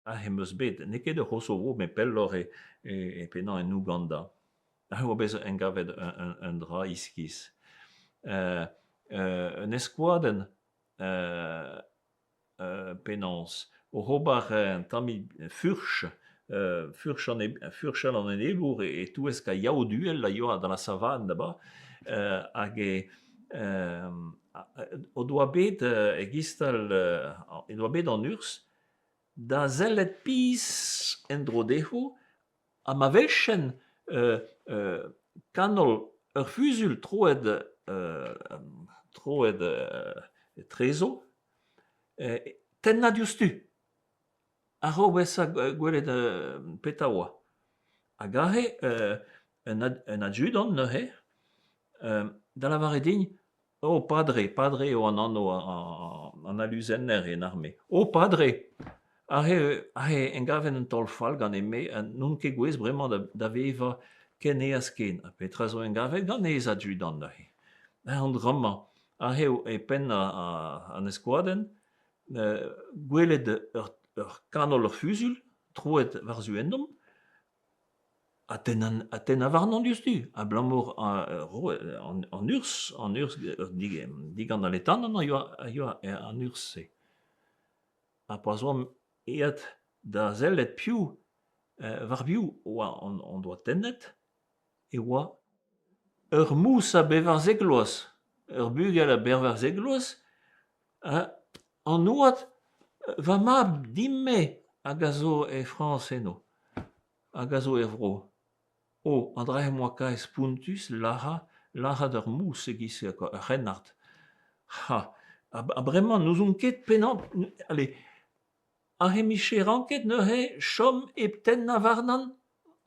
Aze em eus bet, n'eo ket er C'hosovo met pelloc'h e pennañ en Ouganda. Aze oa bet engavet un dra iskis. Un eskouadenn penaos oc'h ober un tammig furch, furchal an enebour e-touesk ar yaou uhel a yoa dans la savane là-bas hag e o doa bet e-giz-tal he doa bet an urzh da sellet pizh en-dro dezho ha ma weljent kanol ur fuzuilh troet troet etrezo tennañ diouzhtu a-raok bezañ gwelet petra oa. Hag aze un adjudant neuze da lavaret din Oh padre, padre eo an anv an aluzenner en arme. Oh padre ! Aze aze engaven un taol fall ganin-me ha n'on ket gouest bremañ da da vevañ ken aes ken. Ha petra zo engavet ganez adjudant neuze ? An dra-mañ, aze eo e penn an eskouadenn gwelet ur ur kanol ur fuzuilh troet war-zu ennomp Ha tennañ ha tennañ warnañ diouzhtu abalamour an urzh an urzh digant al letanant a yoa a yoa an urzh-se. Ha pa'z oamp aet da sellet piv war biv oa hon doa tennet e oa ur mous a bevarzek vloaz, ur bugel a bevarzek vloaz ha an oad va mab din-me hag a zo e Frañs eno. Hag a zo er vro. Oh, an dra-se 'm boa kae spontus lazhañ lazhañ d'ur mous e-giz ur c'hrennard. Ha ha bremañ n'ouzon ket penaos allez aze 'mije ranket neuze chom hep tennañ warnan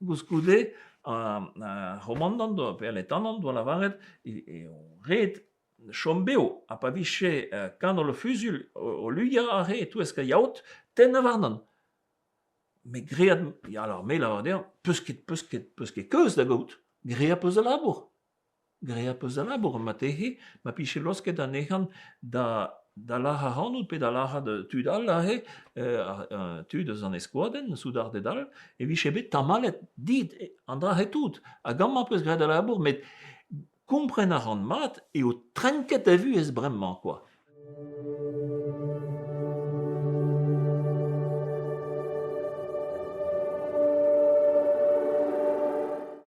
koulskoude ar c'homandant pe al letanant 'doa lavaret eo ret chom bev ha pa vije kanol fuzuilh o luiañ aze e-touesk ar yaot tennañ warnan. Met graet, ya alors me 'lavar dezhañ, 'peus ket 'peus ket 'peus ket keuz da gaout, graet 'peus da labour, graet 'peus da labour marteze ma pije laosket anezhañ da da lâr ac'hanout pe da lârat tud all aze, tud eus an eskouadenn, soudarded all, e vije bet tamallet dit an dra-se tout hag amañ 'peus graet da labour met kompren a ran mat eo trenket da vuhez bremañ kwa.